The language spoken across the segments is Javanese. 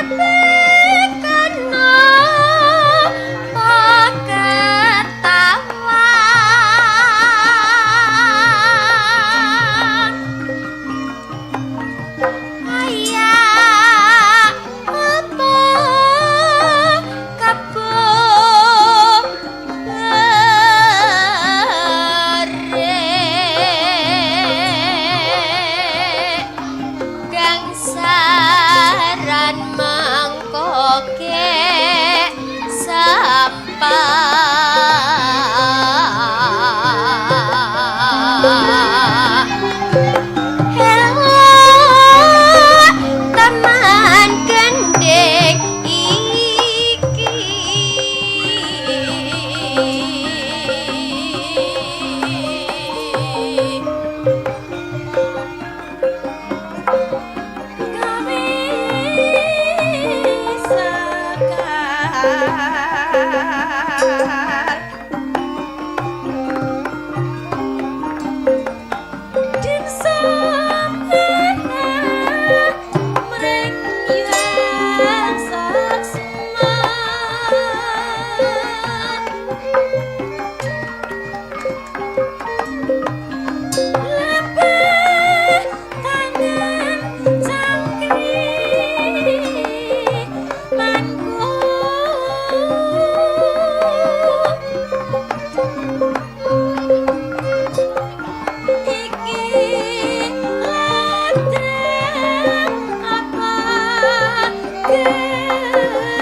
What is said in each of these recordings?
Kabeh kena pakatawan. Kaya apa kabare gangsaran mangkoke sampah. Hello, taman gendeng iki. Gawe sekar din samana mring yang saksma. Lebih tangan cangkrik manku iki ladang apa gendeng.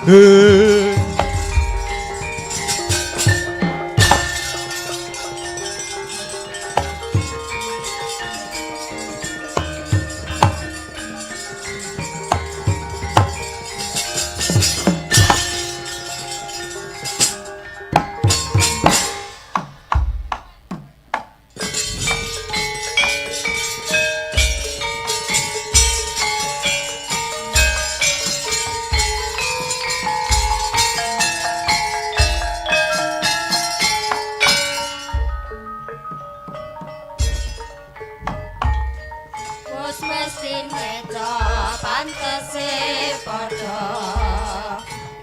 Wis mesti neca pantese padha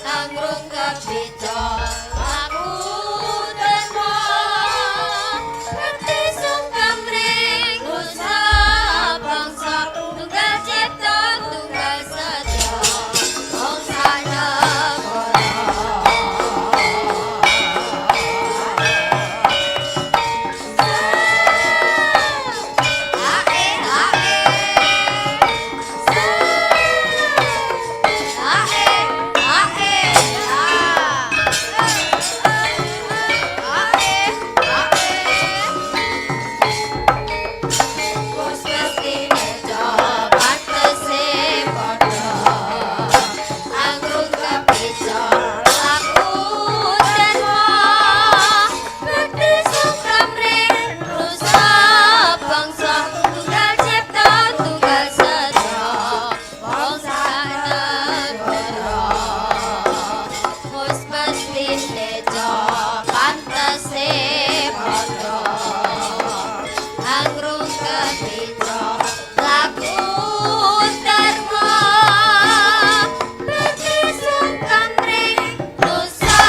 anggrung kebica laku termo bekti sungkem ring nusa bangsa tunggal cipta tunggal setya wong sanegara. Ae ae ae ae ae ae. Wis mesti neca pantese padha anggrung kebica laku dharma bekti sungkem ring nusa bangsa tunggal cipta tunggal setya wong sanegara. Wis mesti neca pantese padha anggrung kebica laku dharma bekti sungkem ring nusa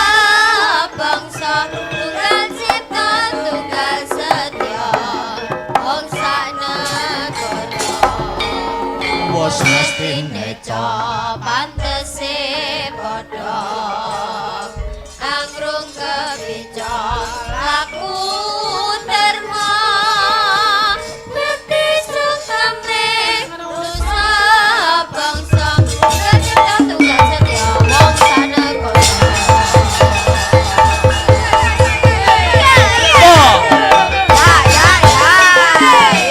bangsa tunggal cipta tunggal setya wong sanegara. Wis mesti Neca pantese padha anggrung kebica laku dharma bekti sungkem ring nusa bangsa tunggal cipta tunggal setya wong sanegara. Oh. Ya ya ya. Oh. Ya ya ya.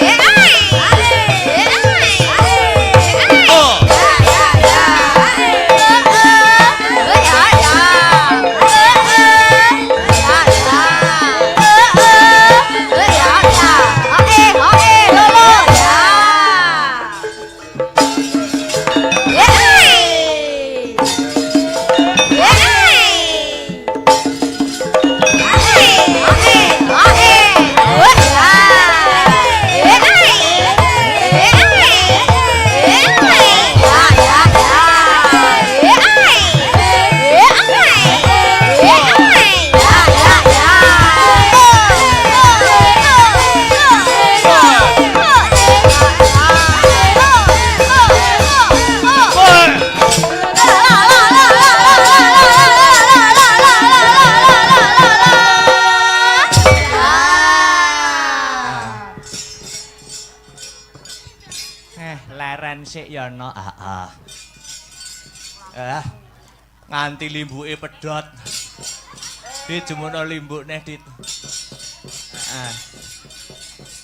Ya ya. Ya ya. Ya ya. Oe oe lolo ya. Yeay. Yeay. Woi. Leren sik ya no. Heeh. Eh. Nganti limbuke pedhot. Dit jumono limbuk neh, Dit. Heeh.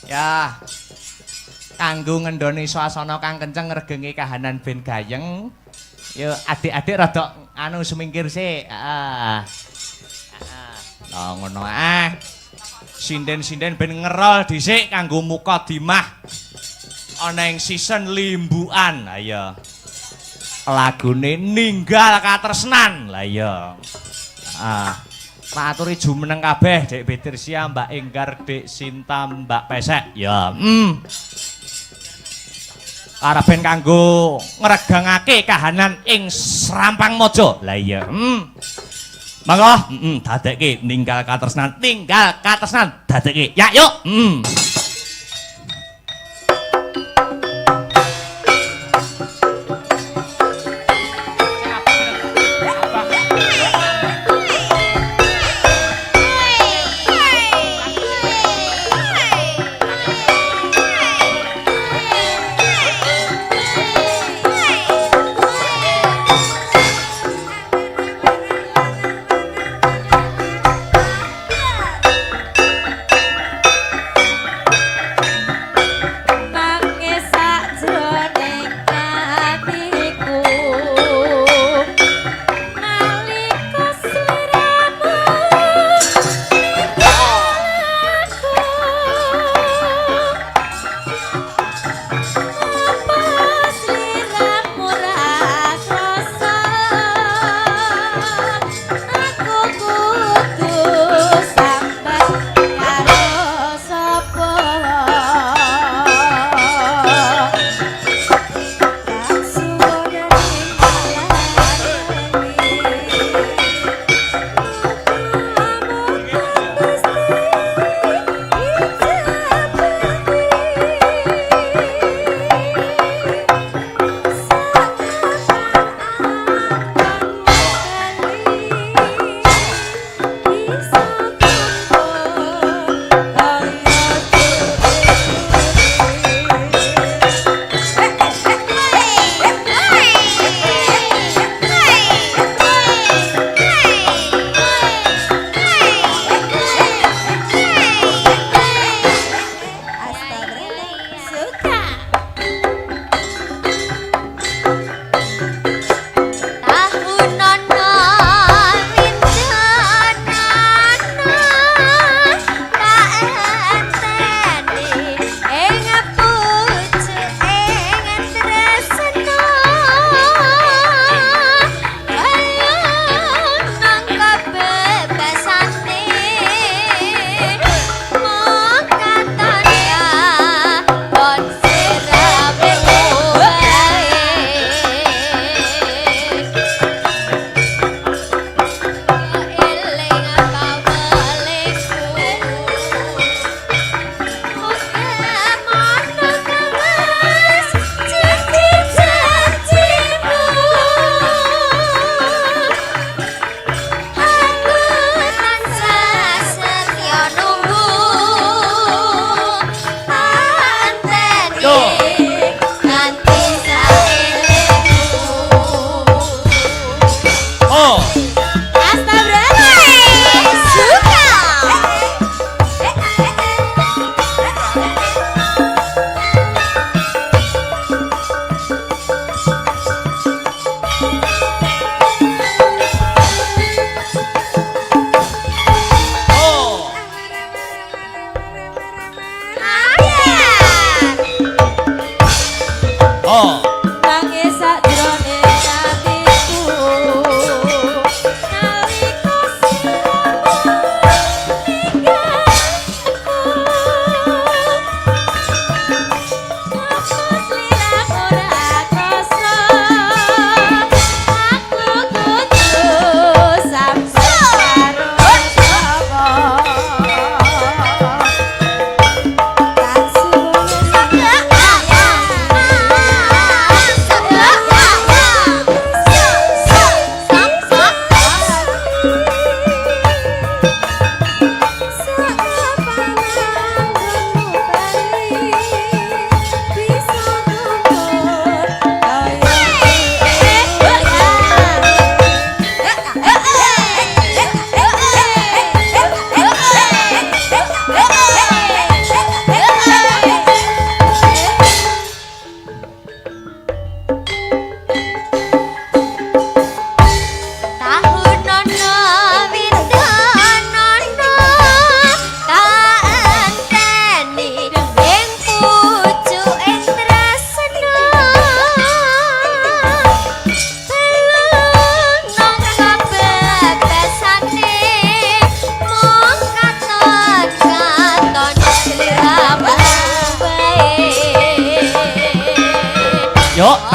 Ya. Kanggo ngendoni swasana kang kenceng ngregengi kahanan ben gayeng. Yo adik-adik rada anu semingkir sik. Heeh. Heeh. Lah ngono ah. Sinden-sinden ben ngerol dhisik kanggo mukadimah ana ing season limbukan. Lah iya. Lagune Ninggal Katresnan. Lah iya. Heeh. Tak aturi jumeneng kabeh Dek Betirsia, Mbak Enggar, Dek Sinta, Mbak Pesek. Ya. Karepen kanggo ngregangake kahanan ing Srampang Mojo. Lah iya. Monggo, dadekke Ninggal Katresnan, Ninggal Katresnan dadekke. Ya yuk. Hey!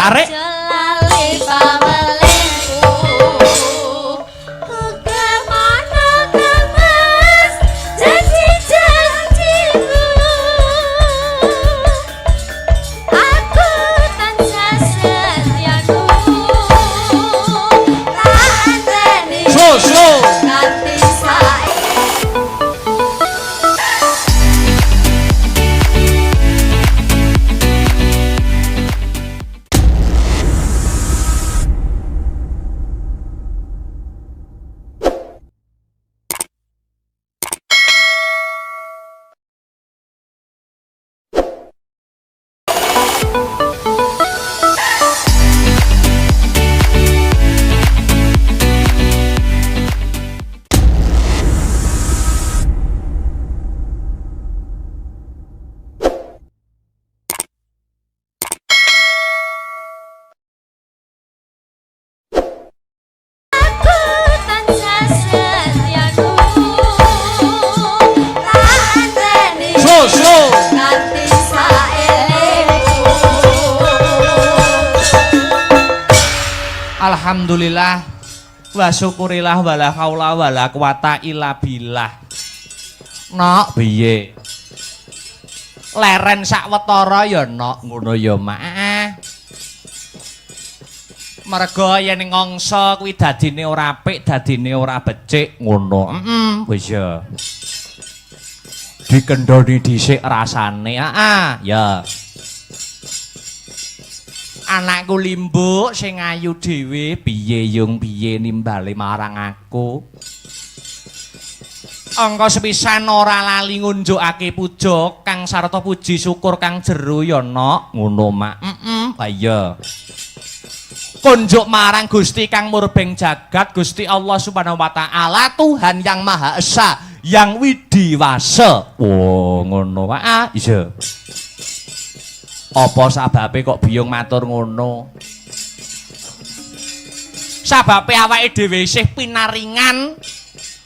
Tarik. Aja lali pamelingku. Uga ana Kang Mas janji-janjiku. Aku tansah setyaku. Tak anteni. Slow, slow. Nganti saiki. Aku tansah setyaku. Tak anteni. Slow, slow. Nganti saelingku. Alhamdulillah wa syukurillah wala haula wala quwata illa billah. Nok piye? Leren sawetara ya nok ngono ya mak. Merga yen ngangsa kuwi dadine ora apik, dadine ora becik ngono. Heeh, wis ya. Dikendhoni dhisik rasane. Heeh, ya. Anakku limbuk sing ayu dhewe piye yung piye nimbale marang aku. Angka sepisan ora lali ngunjukake puja kang sarta puji syukur kang jero ya nok ngono mak. Heeh, ha iya. Kunjuk marang Gusti kang murbeng jagat Gusti Allah Subhanahu wa taala Tuhan yang Maha Esa yang Widiwasa. Oh ngono wae. Ah, iya. Apa sababe kok biyung matur ngono? Sababe awake dhewe isih pinaringan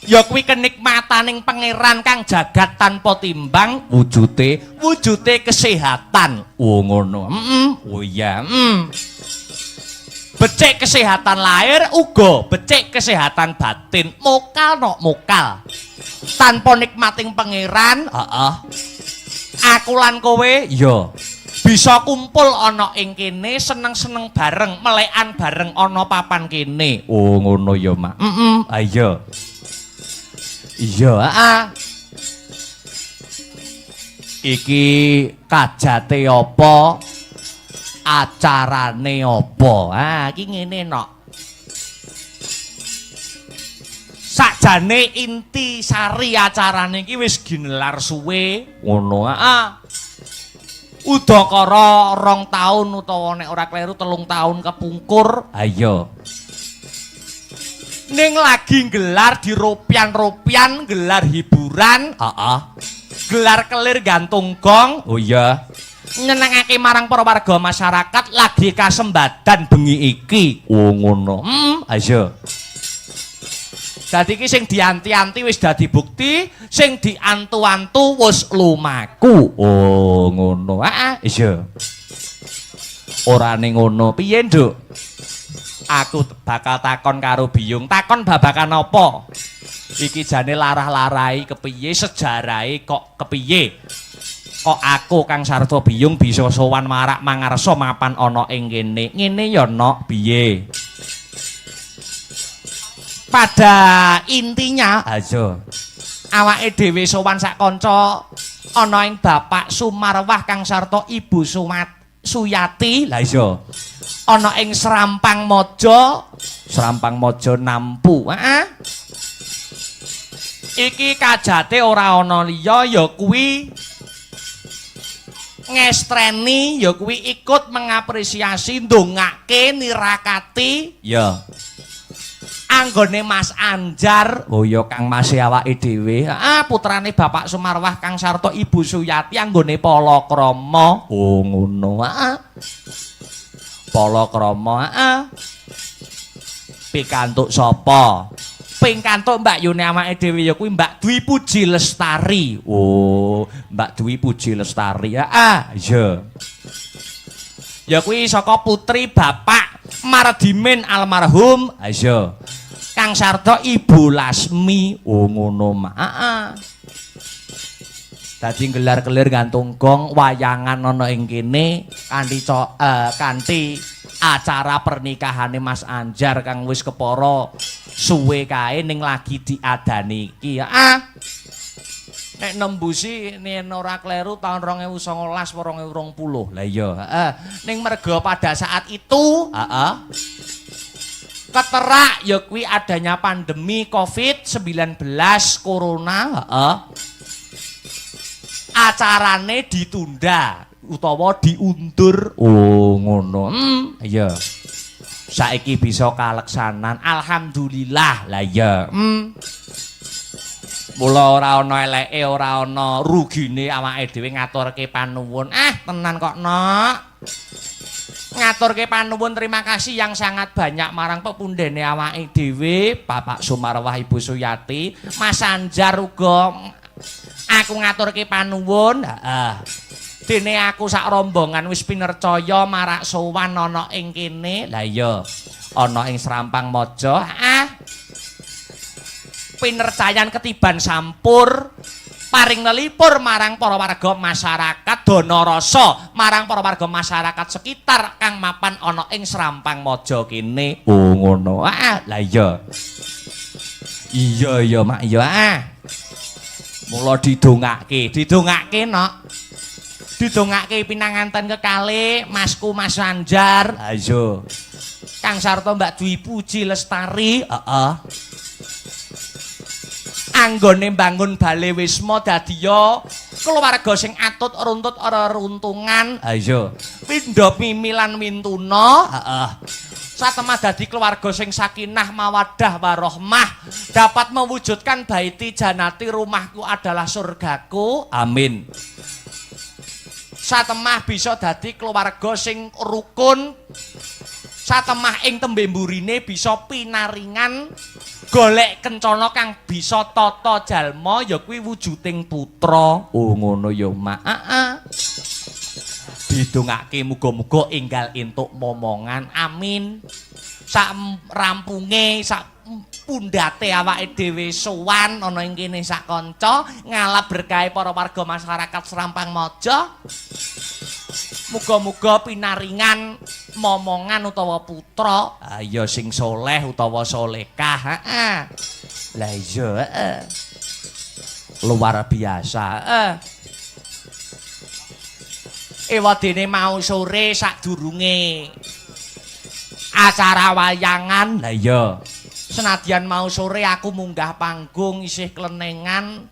ya kuwi kenikmataning pangeran kang jagat tanpa timbang wujute, wujute kesehatan. Oh ngono. Heeh. Oh iya. Heeh. Becik kesehatan lahir uga becik kesehatan batin. Mokal nok mokal. Tanpa nikmating pangeran, heeh. Aku lan kowe ya bisa kumpul ana ing kene seneng-seneng bareng, melekan bareng ana papan kene. Oh ngono ya, Mak. Heeh. Ha iya. Iya, heeh. Iki kajate apa? Acarane apa? Ah, iki ngene nok. Sakjane inti sari acarane iki wis ginelar suwe, ngono heeh. Udakara 2 taun utawa nek ora kleru 3 taun kepungkur. Ha iya. Ning lagi nggelar di ropian-ropian, gelar hiburan, heeh. Gelar kelir gantung gong. Oh iya. Nyenengake marang para warga masyarakat lagi kasembadan bengi iki. Oh ngono. Ayo. Dadi iki sing dianti-anti wis dadi bukti, sing diantu-antu wis lumaku. Oh ngono. Heeh, iya. Orane ngono. Piye, Nduk? Aku bakal takon karo biyung. Takon babakan apa? Iki jane larah-larahi kepiye, sejarahe kok kepiye? Kok aku Kang Sarto Biyung bisa sowan marak mangarsa mapan ana ing kene. Ngene ya nok piye? Pada intinya aja awake dhewe sowan sak kanca ana ing Bapak Sumarwah Kang Sarto Ibu Suyati. Lah iya. Ana ing Serampang Mojo, Serampang Mojo Nampu. Heeh. Iki kajate ora ana liya ya kuwi ngestreni ya kuwi ikut mengapresiasi ndongake nirakati ya anggone Mas Anjar. Oh ya Kang Mas awake dhewe. Heeh, putrane Bapak Sumarwah Kang Sarto Ibu Suyati anggone palakrama. Oh ngono. Heeh. Palakrama, heeh. Pikantuk sapa? Pingkantuk Mbak Yune awake dhewe ya kuwi Mbak Dwi Puji Lestari. Oh, Mbak Dwi Puji Lestari. Heeh, iya. Ya kuwi saka putri Bapak Mardimin almarhum. Ha iya. Kang Sarto Ibu Lasmi. Oh ngono mak. Heeh. Dadi gelar-kelir gantung gong wayangan ana ing kene kanthi kanthi acara pernikahane Mas Anjar kang wis kepara suwe kae ning lagi diadani iki. Ah. Nek nembusi yen ora kleru taun 2019 2020. Lah iya, heeh. Ning merga pada saat itu, heeh. Keterak ya kuwi adanya pandemi Covid-19 corona, heeh. Acarane ditunda utawa diundur. Oh, ngono. Iya. Saiki bisa kaleksanan. Alhamdulillah. Lah iya. Mula ora ana eleke, ora ana rugine awake dhewe ngaturke panuwun. Ah, tenan kok, Nok. Ngaturke panuwun terima kasih yang sangat banyak marang pepundhene awake dhewe, Bapak Sumarwah, Ibu Suyati, Mas Anjar uga aku ngaturke panuwun. Heeh. Dene aku sak rombongan wis pinercaya marak sowan ana ing kene. Lah iya, ana ing Srampang Maja. Ah. Pinercayan ketiban sampur paring nelipur marang para warga masyarakat dana rasa marang para warga masyarakat sekitar kang mapan ana ing Srampang Maja kene. Oh ngono. Ah, lah iya. Iya iya mak iya ah. Mula didongake, didongake nok. Didongake pinanganten kekalih Masku Mas Anjar. Ha iya. Kang Sarto Mbak Dwi Puji Lestari, heeh. Anggone mbangun bale wisma dadiya keluarga sing atut runtut ora runtungan. Ha iya. Pindha mimi lan mintuna, heeh. Satemah dadi keluarga sing sakinah mawaddah warahmah, dapat mewujudkan baiti janati, rumahku adalah surgaku. Amin. Satemah bisa dadi keluarga sing rukun. Satemah ing tembe mburine bisa pinaringan golek kencana kang bisa tata jalma ya kuwi wujuding putra. Oh ngono ya, Mak. Heeh. Didongake muga-muga enggal entuk momongan. Amin. Sak rampunge, sak pundhate awake dhewe sowan ana ing kene sak kanca ngalap berkahe para warga masyarakat Srampang Maja. Muga-muga pinaringan momongan utawa putra, ha iya sing soleh utawa solekah, heeh. Lah iya, heeh. Luar biasa, heeh. Ewadene mau sore sadurunge acara wayangan, lah iya. Senadyan mau sore aku munggah panggung isih klenengan,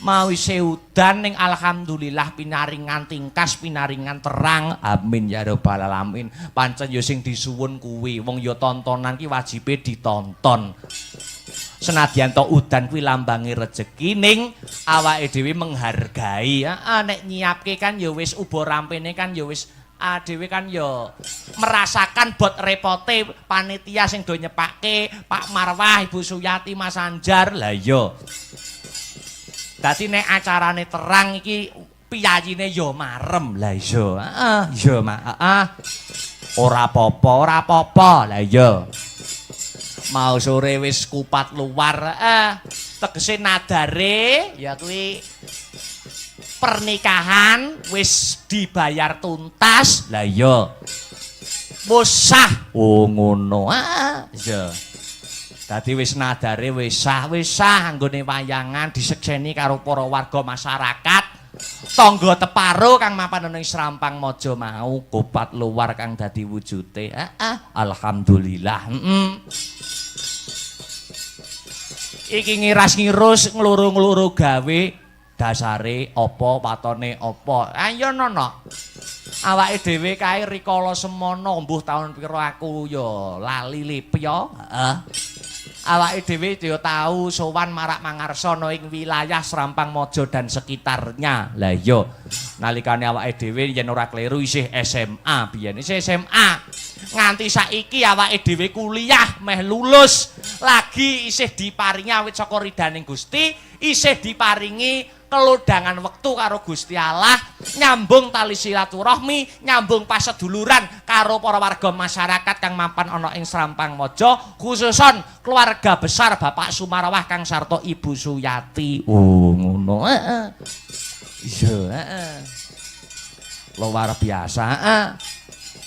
mau isih udan ning alhamdulillah pinaringan tingkas, pinaringan terang. Amin ya rabbal alamin. Pancen ya sing disuwun kuwi, wong ya tontonan ki wajibe ditonton. Senadyan to udan kuwi lambange rejeki ning awake dhewe menghargai. Heeh, nek nyiapke kan ya wis uba rampene kan ya wis dhewe kan ya merasakan bot repote panitia sing do nyepake Pak Marwah, Ibu Suyati, Mas Anjar. Lah iya. Dadi nek acarane terang iki piyayine ya marem. Lah iya. Heeh, iya Mak. Heeh. Ora apa-apa, ora apa-apa. Lah iya. Mau sore wis kupat luar, tegese nadare ya kuwi pernikahan wis dibayar tuntas. Lah iya. Wis sah. Oh ngono. Ah, iya. Dadi wis nadare wis sah anggone wayangan disekseni karo para warga masyarakat. Tangga teparo kang mapan ana ing Srampang Maja mau kupat luar kang dadi wujute. Heeh, alhamdulillah. Heeh. Iki ngiras-ngirus ngloro-ngloro gawe dasare apa watone apa. Ayo nono. Awake dhewe kae rikala semono mbuh taun pira aku ya lali lipya. Heeh. Awake dhewe ya tau sowan marak mangarsa ana ing wilayah Srampang Maja dan sekitarnya. Lah iya, nalikane awake dhewe yen ora kleru isih SMA biyen, isih SMA. Nganti saiki awake dhewe kuliah meh lulus, lagi isih diparingi awit saka ridaning Gusti, isih diparingi kelodhangan wektu karo Gusti Allah, nyambung tali silaturahmi, nyambung paseduluran karo para warga masyarakat kang mapan ana ing Srampang Mojo, khususon keluarga besar Bapak Sumarwah kang sarta Ibu Suyati. Oh, ngono. Heeh. Iya, heeh. Luar biasa, heeh.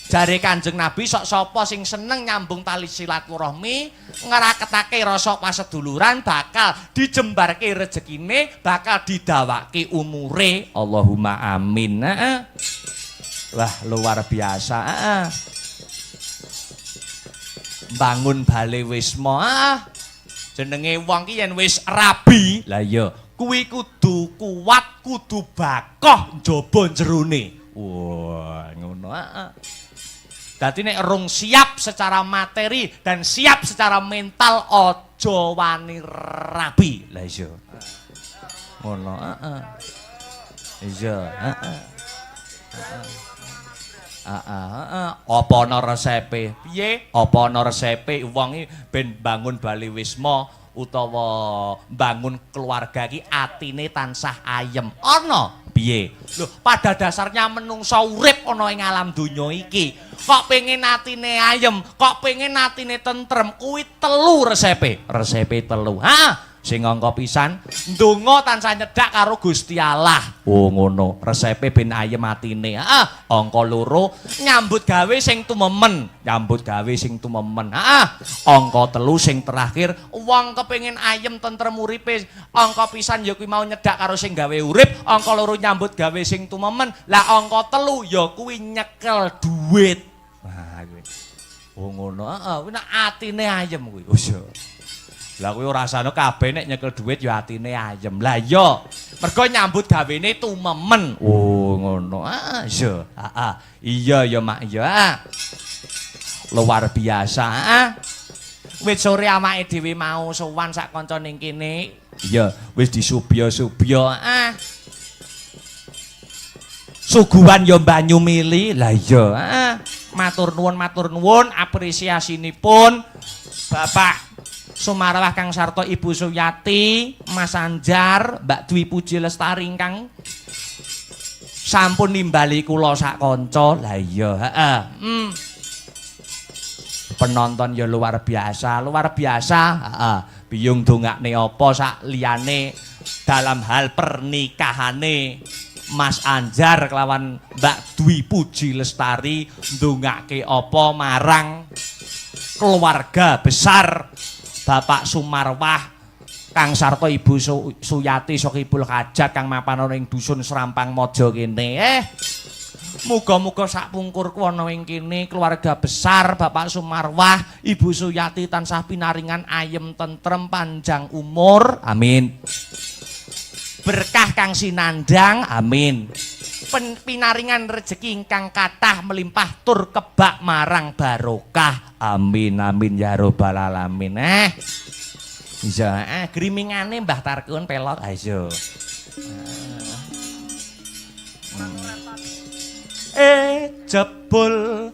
Jare Kanjeng Nabi sok sapa sing seneng nyambung tali silaturahmi, ngraketake rasa paseduluran bakal dijembarke rezekine, bakal didawake umure. Allahumma amin. Heeh. Wah, luar biasa. Heeh. Bangun bale wisma. Heeh. Jenenge wong ki yen wis rabi, lah iya, kuwi kudu kuat, kudu bakoh njaba jerone. Wah, ngono. Heeh. Dadi nek rung siap secara materi dan siap secara mental aja wani rabi. Lah iya. Ngono, heeh. Iya, heeh. Heeh, heeh. Apa ana resepe? Piye? Apa ana resepe wong iki ben bangun bali wisma utawa bangun keluarga iki atine tansah ayem. Ana? Piye? Lho, pada dasarnya menungsa urip ana ing alam donya iki, kok pengen atine ayem, kok pengen atine tentrem, kuwi telu resepe. Resepe telu. Ha, sing angka pisan, ndonga tansah nyedhak karo Gusti Allah. Oh, ngono. Resepe ben ayem atine. Ha, angka loro, nyambut gawe sing tumemen, nyambut gawe sing tumemen. Ha, angka telu sing terakhir, wong kepengin ayem tentrem uripe, angka pisan ya kuwi mau nyedhak karo sing gawe urip, angka loro nyambut gawe sing tumemen, lah angka telu ya kuwi nyekel duit. Wah, kuwi. Oh, ngono. Heeh, kuwi nek atine ayem kuwi. Oh, iya. Lah kuwi ora rasane kabeh nek nyekel duit ya atine ayem. Lah iya, mergo nyambut gawene tumemen. Oh, ngono. Ah, iya. Heeh. Iya ya, Mak, iya. Ah. Luar biasa. Ah. Wit sore awake dhewe mau sowan sak kanca ning kene. Iya, wis disubya-subya. Ah. Suguhan ya banyu mili. Lah iya. Ah. Matur nuwun apresiasinipun Bapak Sumarwah kang sarta Ibu Suyati, Mas Anjar, Mbak Dwi Puji Lestari ingkang sampun nimbali kula sak kanca. Lah iya, heeh. Penonton ya luar biasa, heeh. Biyung dongakne apa sak liyane dalam hal pernikahane Mas Anjar kelawan Mbak Dwi Puji Lestari ndongake apa marang keluarga besar Bapak Sumarwah kang sarta Ibu Suyati Sohibul Hajat kang mapan ana ing dusun Srampang Mojo kene. Muga-muga sak pungkurku ana ing kene keluarga besar Bapak Sumarwah, Ibu Suyati tansah pinaringan ayem tentrem panjang umur. Amin. Berkah kang sinandang. Amin. Pinaringan rejeki ingkang kathah melimpah tur kebak marang barokah. Amin amin ya robbal alamin. Iya, grimingane Mbah Tarkun pelok. Ayo. Jebul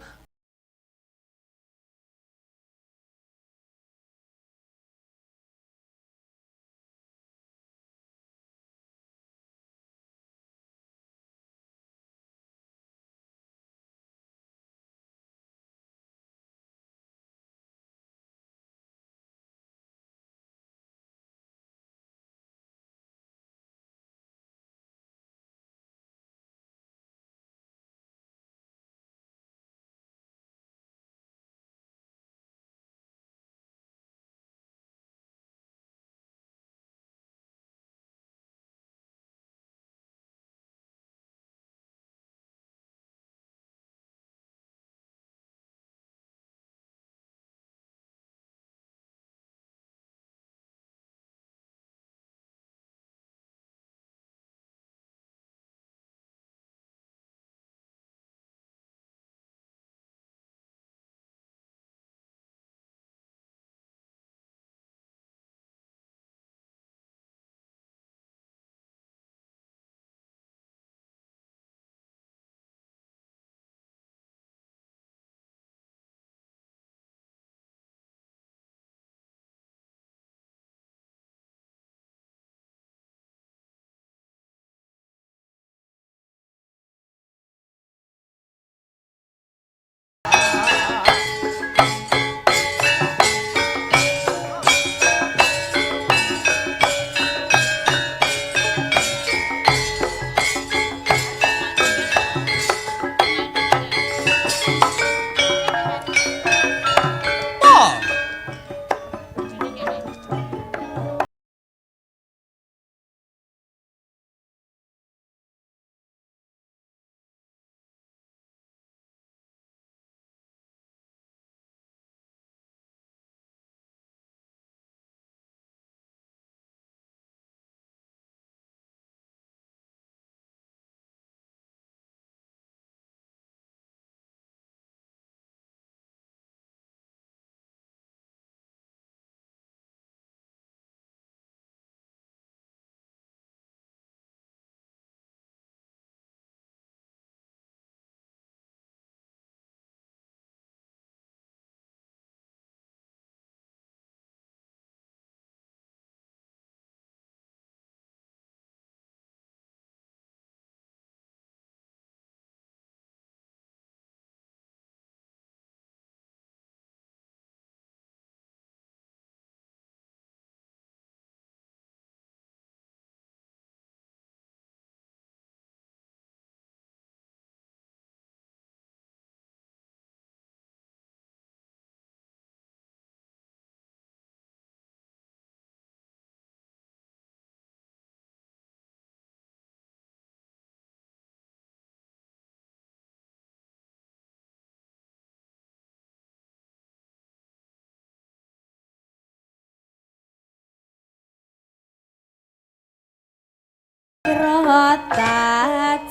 Tajem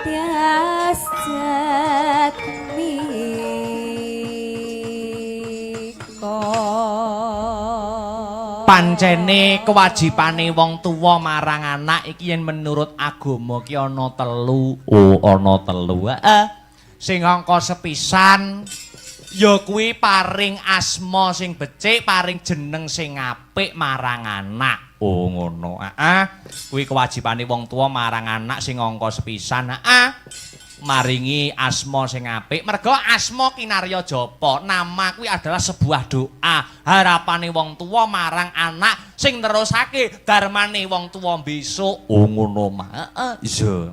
tias jatmiko. Pancene kewajibane wong tuwa marang anak iki yen menurut agama ki ana telu. Oh, ana telu. Heeh. Sing angka sepisan ya kuwi paring asma sing becik, paring jeneng sing apik marang anak. Oh, ngono. Heeh. Kuwi kewajibane wong tuwa marang anak sing angka sepisan. Heeh. Maringi asma sing apik. Mergo asma kinarya japa. Nama kuwi adalah sebuah doa, harapane wong tuwa marang anak sing nerusake darmane wong tuwa besok. Oh, ngono mah. Heeh, iya.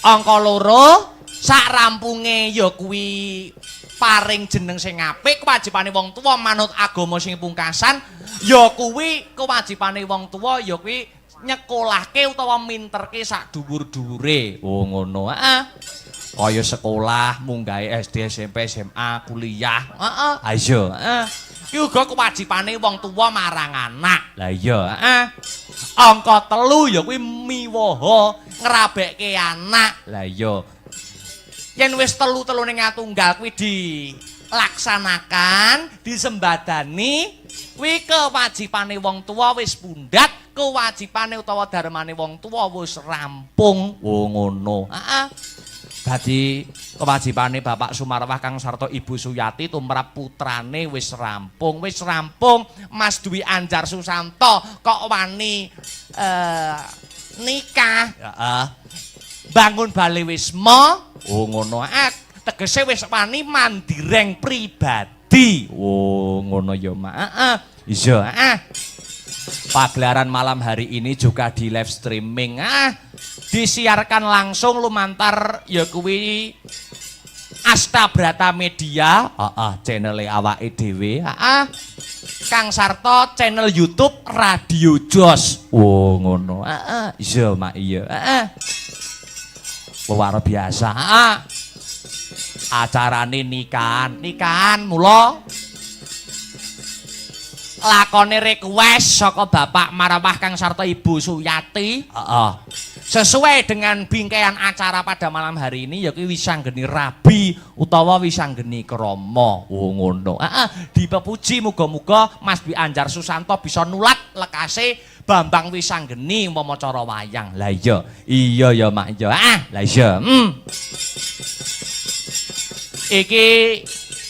Angka loro sak rampunge ya kuwi paring jeneng sing apik, kewajibane wong tuwa manut agama sing pungkasan ya kuwi kewajibane wong tuwa ya kuwi nyekolahke utawa minterke sak dhuwur-dhuwure. Oh, ngono. Heeh. Kaya sekolah munggahe SD, SMP, SMA, kuliah. Heeh. Ha iya, heeh. Ki uga kewajibane wong tuwa marang anak. Lah iya, heeh. Angka telu ya kuwi miwaha ngrabekke anak. Lah iya. Yen wis telu-telune ngatunggal kuwi dilaksanakan, disembadani, kuwi kewajibane wong tuwa wis pundhat, kewajibane utawa darmane wong tuwa wis rampung. Oh, ngono. Heeh. Dadi kewajibane Bapak Sumarwah kang sarta Ibu Suyati tumrap putrane wis rampung, wis rampung. Mas Dwi Anjar Susanto kok wani nikah. Heeh. Bangun bale wisma. Oh, ngono. Ah, tegese wis wani mandireng pribadi. Oh, ngono ya, Mak. Heeh. Iya, heeh. Pagelaran malam hari ini juga di live streaming. Ah, disiarkan langsung lumantar ya kuwi Asta Brata Media, heeh, channel awake dhewe, heeh. Kang Sarto channel YouTube Radio Jos. Oh, ngono. Heeh, iya, Mak, iya. Heeh. Luar biasa. Heeh. Acarane nikahan, nikahan mula lakone request saka Bapak Marwah Kang sarta Ibu Suyati. Heeh. Sesuai dengan bingkaian acara pada malam hari ini ya kuwi wisanggeni rabi utawa wisanggeni krama. Oh, ngono. Heeh, dipepuji muga-muga Mas Dwi Anjar Susanto bisa nulat lekase Bambang Wisanggeni umpama cara wayang. Lah iya. Iya ya, Mak, iya. Ah, lah iya. Iki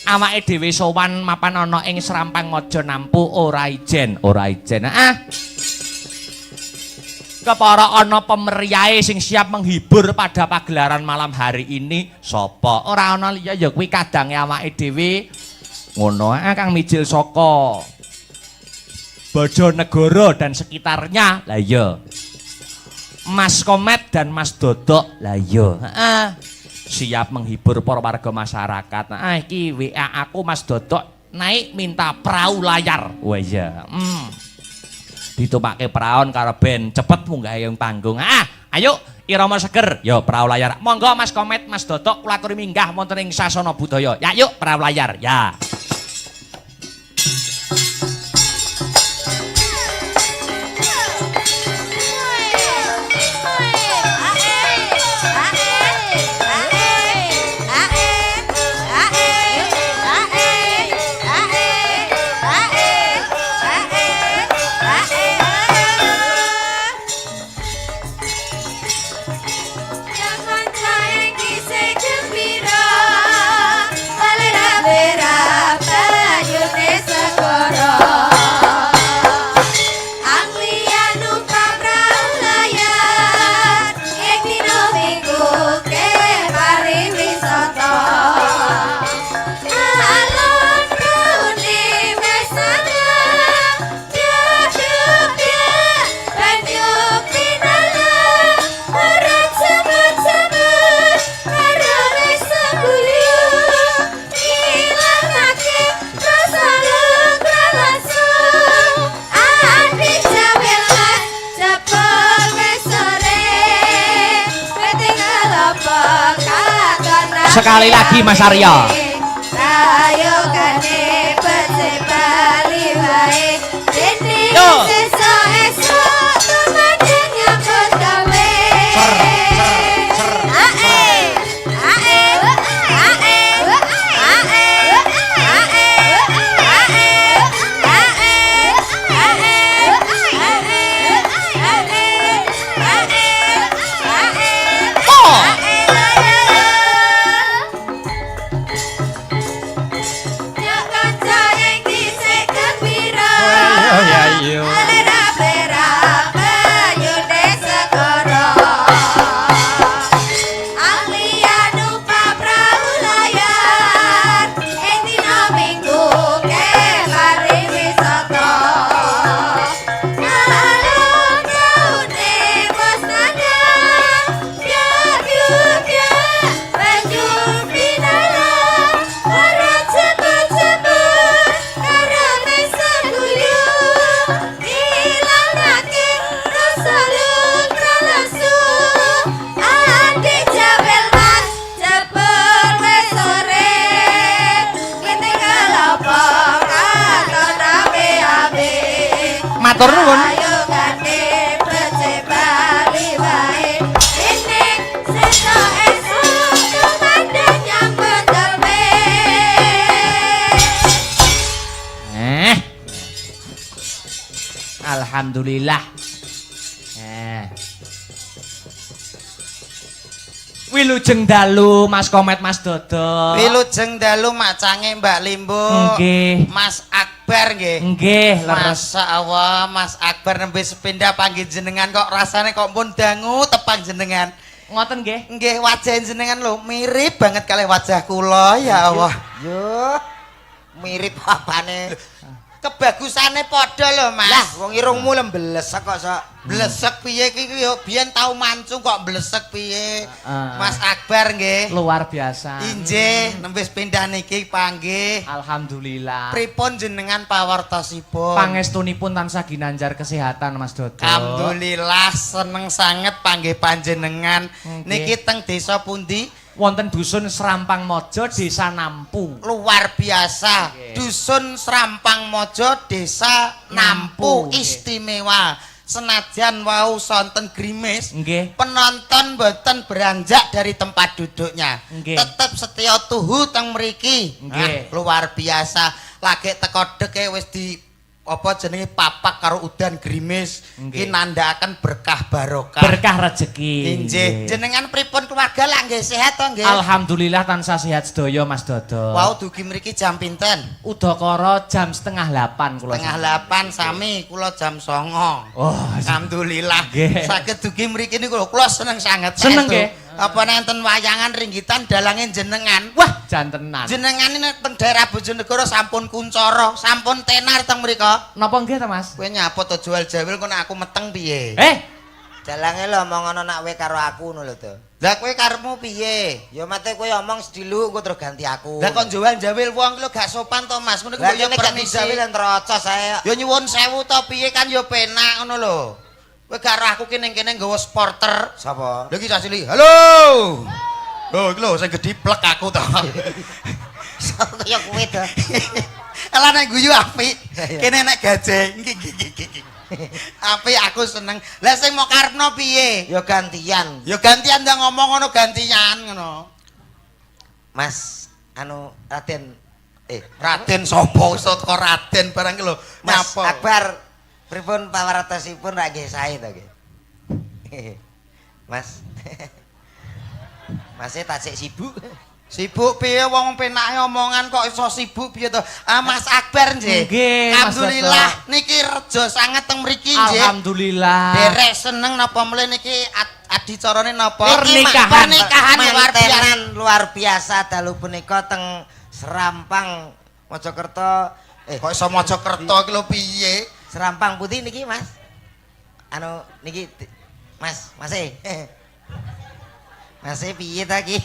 awake dhewe sowan mapan ana ing Srampang Maja Nampu ora ijen, ora ijen. Ah. Kepara ana pemeriahe sing siap menghibur pada pagelaran malam hari ini sapa? Ora ana liya ya kuwi kadange awake dhewe. Ngono ah Kang mijil saka Bojonegoro dan sekitarnya. Lah iya. Mas Komet dan Mas Dodok. Lah iya. Heeh. Siap menghibur para warga masyarakat. Ah, iki WA aku Mas Dodok naik minta perahu layar. Wah iya. Ditumpake praon karo ben cepet munggah ing panggung. Ah, ayo irama seger. Yo perahu layar. Monggo Mas Komet, Mas Dodok kula aturi minggah wonten ing sasana budaya. Ya yuk perahu layar. Ya. Sekali lagi Mas Aryo. Ayo kane bali wae. Dene Yo. sesuk esuk. Matur nuwun. Ayo gandhe becik bali wae. Ini sesuk esuk tumandang nyambut gawe. Eh. Alhamdulillah. Eh. Wilujeng dalu Mas Komet, Mas Dodo. Wilujeng dalu macange Mbak Limbo. Nggih. Mas Akbar nggih. Nggih, leres. Masya Allah, Mas Akbar nembe sepindah panggih jenengan kok rasane kok pun dangu tepang jenengan. Ngoten nggih. Nggih, wajah jenengan lho mirip banget kalih wajah kula, ya Allah. Yo. Mirip apane? Kebagusane padha lho, Mas. Lah, wong irungmu lembelesek kok sok. Blesek piye iki yo biyen tau mancung kok blesek piye. Ah. Mas Akbar nggih. Luar biasa. Injih, nembe sepindah niki panggih. Alhamdulillah. Pripun jenengan pawartosipun? Pangestunipun tansah ginanjar kesehatan, Mas Dodo. Alhamdulillah seneng sanget panggih panjenengan. Nggih. Niki teng desa pundi? Wonten dusun Serampang Mojo, Desa Nampu. Luar biasa. Nggih. Dusun Serampang Mojo, Desa Nampu, Nampu, nggih. Istimewa. Senajan wau sonten grimis, Nggih. penonton boten beranjak dari tempat duduknya. Nggih. Tetep setia tuhu teng mriki. Nggih. Ah, luar biasa. Lagi teko deke wis di apa jenenge papak karo udan grimis. Nggih. Ki nandhakaken berkah barokah. Berkah rezeki. Injih. Jenengan pripun, keluarga lah nggih sehat to nggih? Alhamdulillah tansah sehat sedaya, Mas Dodo. Wau dugi mriki jam pinten? Udakara jam 7.30 kula. 7.30, sami kula jam 09.00. Oh, Alhamdulillah. Nggih. Saged dugi mriki niku lho kula seneng sanget. Seneng Saestu. nggih? Apa nek enten wayangan ringgitan dalange jenengan. Wah, jantenan. Jenengan ini teng daerah Bojonegoro sampun kuncara, sampun tenar teng mriko. Napa nggih ta, Mas? Kowe nyapa to jual jawil kok nek aku meteng piye? Eh, Dalange lho omong ngono nak kowe karo aku ngono lho to. Lah kowe karepmu piye? Ya mate kowe omong sedilu engko terus ganti aku. Lah kon jual jawil wong ki lho gak sopan to, Mas. Ngono Lah kuwi ya kene gak permisi. dijawil nerocos saya. Ya nyuwun sewu to piye kan ya penak ngono lho. Kowe gak roh aku ki ning kene nggawa supporter. Sapa? Lho iki cah cilik. Halo. Lho iki lho sing gedhi plek aku to. Kaya kowe to. Lah nek guyu apik. Iya. Kene nek gajah. Iki iki iki iki. Apik, aku seneng. Lah sing mau karepno piye? Ya gantian. Ya gantian, ndang ngomong ngono gantian ngono. Mas anu Raden eh Raden sapa iso teko Raden barang ki lho. Mas Nyapa? Akbar, pripun pawartosipun rak nggih sae to nggih? Mas. Mas e tasik sibuk. Sibuk piye, wong penake omongan kok iso sibuk piye to? Ah, Mas Akbar nggih. Nggih, Mas. Alhamdulillah niki rejo sanget teng mriki nggih. Alhamdulillah. Derek seneng napa mle niki adicarane napa? Pernikahan. Pernikahan luar biasa. Mantenan luar biasa dalu punika teng Serampang Mojokerto eh Kok iso Mojokerto iki lho piye? Serampang Putih niki, Mas. Anu niki Mas, Mas e. Mas e piye ta iki?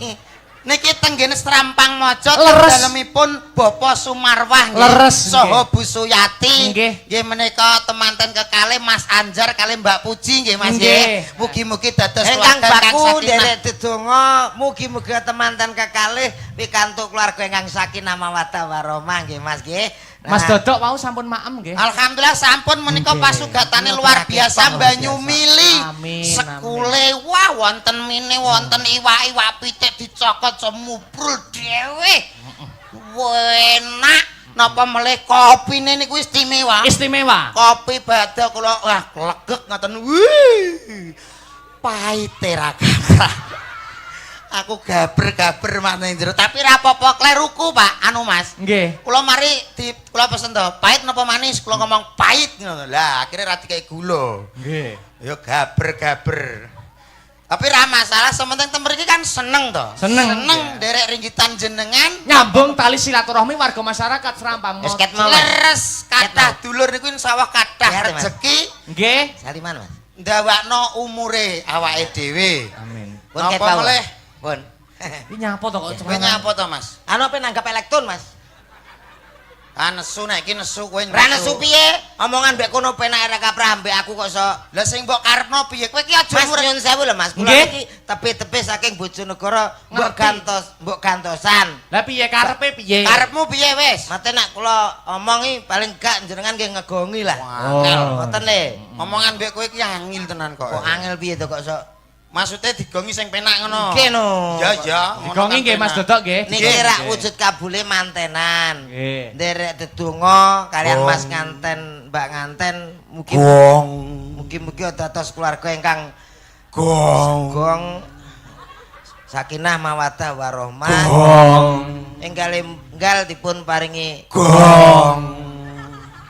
Niki tenggene Serampang Mojo teng Leres. dalemipun Bapak Sumarwah nggih. Leres, Saha Bu Suyati. Nggih. Nggih menika temanten kekalih Mas Anjar kalih Mbak Puji nggih, Mas Nggih. nggih. Mugi-mugi dados Ingkang keluarga kang baku sakinah. nderek dedonga mugi-mugi temanten kekalih pikantuk keluarga ingkang sakinah mawaddah warahmah nggih, Mas nggih. Nah, Mas Dodok mau sampun maem nggih. Alhamdulillah sampun menika Nggih. pasugatane luar biasa, banyu mili. Amin. Sekule wah wonten mine, wonten iwak-iwak pitik dicokot semubrul dhewe. Enak. Napa melih kopine niku istimewa. Istimewa. Kopi badha kula wah klegek ngoten. Wih. Paite ra kathah. Aku gaber-gaber maneh jero, tapi ra apa-apa kleruku, Pak. Anu, Mas. Nggih. Kula mari di kula pesen to, pahit napa manis? Kula ngomong pahit ngono. Lah, akhirnya ra dikei gula. Nggih. Ya gaber-gaber. Tapi ra masalah, sementing teng mriki kan seneng to. Seneng. Seneng nderek ringgitan jenengan. Nyambung tali silaturahmi warga masyarakat Serampang. Wis ket mau, Mas. Leres kathah dulur niku insyaallah kathah Sehat, Mas. rezeki Nggih. Saliman, Mas. ndawakno umure awake dhewe. Amin. Pun ket Napa wau. melih? Pun. Iki nyapa to kok Kowe nyapa to, Mas? Anu apa nanggap elektron, Mas? Ah nesu nek iki nesu kowe. Ra nesu piye? Omongan mbek kono penake ra kaprah mbek aku kok iso. Lah sing mbok karepno piye? Kowe iki aja Mas murek. nyun sewu lho Mas. Kula Nggih. iki tebih-tebih saking Bojonegoro mbok Ngerti. gantos, mbok gantosan. Lah piye karepe piye? Karepmu piye wis? Mate nek kula omongi paling gak jenengan nggih ngegongi lah. Angel. Ngoten le. Omongan mbek kowe iki angil tenan kok. Kok angel piye to kok sok? Maksudnya digongi sing penak ngono. Nggih no. Ya ya. Ngono Digongi kan nggih Mas penak. Dodok nggih. Niki Nggih. rak wujud kabule mantenan. Nggih. Nderek dedonga kalian Gong. Mas nganten, Mbak nganten mugi Gong. mugi-mugi dados keluarga ingkang Gong. gong sakinah mawaddah warahmah. Gong. Enggal enggal dipun paringi Gong.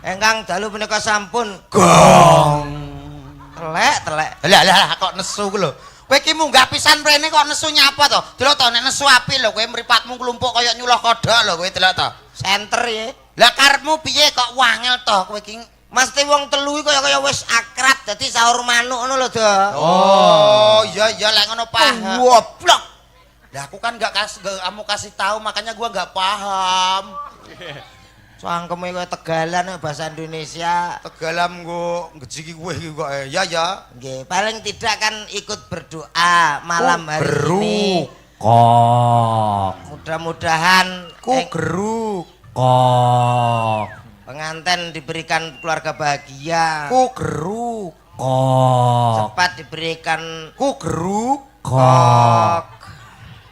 ingkang dalu punika sampun Gong. telek telek. Lah lah lah, kok nesu ku lho. Kowe iki munggah pisan mrene kok nesu nyapa to? Delok to nek nesu api lho kowe mripatmu klumpuk kaya nyuloh kodhok lho kowe delok to. Senter ya. Lah karepmu piye kok wangel to kowe iki? Mesti wong telu iki kaya-kaya wis akrab dadi sahur manuk ngono lho, Do. Oh, iya iya lek ngono paham. Goblok. Lah aku kan enggak kasih kamu kasih tahu makanya gua enggak paham. Cangkeme kaya Tegalan bahasa Indonesia. Tegalam nggo ngejiki kowe iki kok. Ya ya. Nggih, paling tidak kan ikut berdoa malam hari ini. Kok. Mudah-mudahan Ku geruk. Kok. pengantin diberikan keluarga bahagia. Ku geruk. Kok. Cepat diberikan Ku geruk. Kok.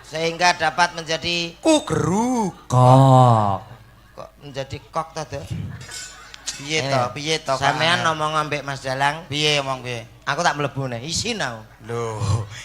Sehingga dapat menjadi Ku geruk. Kok. Kok menjadi kok ta, Do? Piye to? Piye to? Sampean ngomong ambek Mas Dalang, Piye omong piye? Aku tak mlebu neh, isin aku. Lho,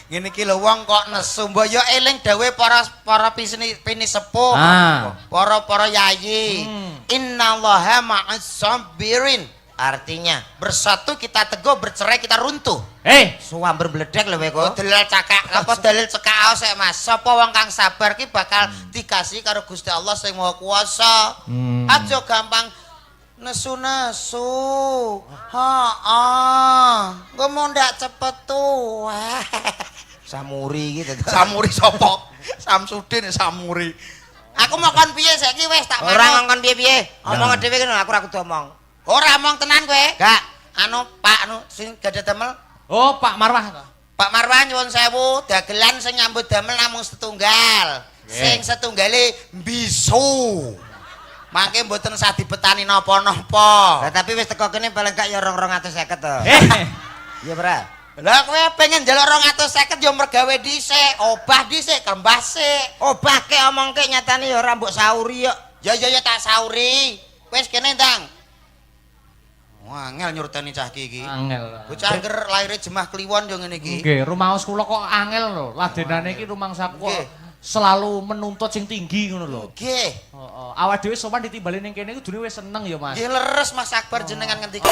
ngene iki lho wong kok nesu. Mbok yo eling dawuhe para para pisini pini sepuh. Ah. Para-para yayi. Innallaha ma'as sabirin. Artinya Bersatu kita teguh, bercerai kita runtuh. Eh, suamber bledek lho kowe Oh, kok. dalil cakak, apa dalil cekak sik Mas. Sapa wong kang sabar ki bakal dikasih karo Gusti Allah sing Maha Kuwasa. Aja gampang nesu-nesu. Heeh. Engko mundak cepet tuwa. Samuri iki dadi. Samuri sapa? Samsudin Samuri. Aku mau kon piye saiki wis tak Ora manut. ngongkon piye-piye. Omong dhewe kan aku ora kudu omong. Ora omong tenan kowe. Gak. Anu Pak anu sing gadah damel. Oh, Pak Marwah. Pak Marwan nyuwun sewu, dagelan sing nyambut damel namung setunggal. Sing setunggale bisu. Mangke mboten sah dibetani napa-napa. Lah tapi wis teko kene paling gak ya 250 to. Eh, Iya, Bra. Lah kowe pengen njaluk 250 ya mergawe dhisik, obah dhisik, kembah sik. Obahke omongke nyatane ya ora mbok sauri yo. Ya ya ya tak sauri. Wis kene ndang. Wah, angel nyurteni cah iki iki. Angel. Bocah angger lahire Jemah Kliwon yo ngene iki. Nggih, rumaos kula kok angel lho. Ladenane iki rumangsaku kok selalu menuntut sing tinggi ngono lho. Nggih. Heeh. Awak dhewe sowan ditimbali ning kene kudune wis seneng ya, Mas. Nggih leres Mas Akbar jenengan ngendika.